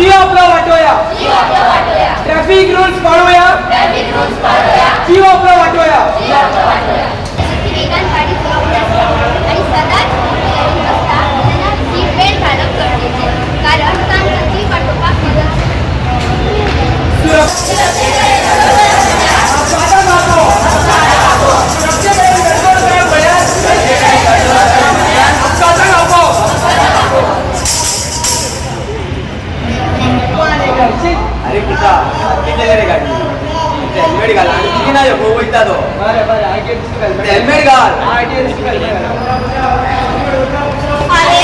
जीव आपला वाटोया. Traffic rules पाळूया, जीव आपला वाटोया. वेगान गाडी चलोवप नासता आनी सदांच ड्रायव्हिंग आसता तेन्ना सीट बेल्ट घालप गरजेचें, कारण तांकां जीव वाटोवपाक मदत जाता. अपघाताक हाको. सुरक्षे कडेन कंट्रोल करप म्हळ्यार अपघाताक हाको. अरे किता किती रे गाडी, हेल्मेट घाल आणि किती नाही हो वयता तो. बरें बरें, आयटीएस. हेल्मेट घाल. आयटीएस. अरे.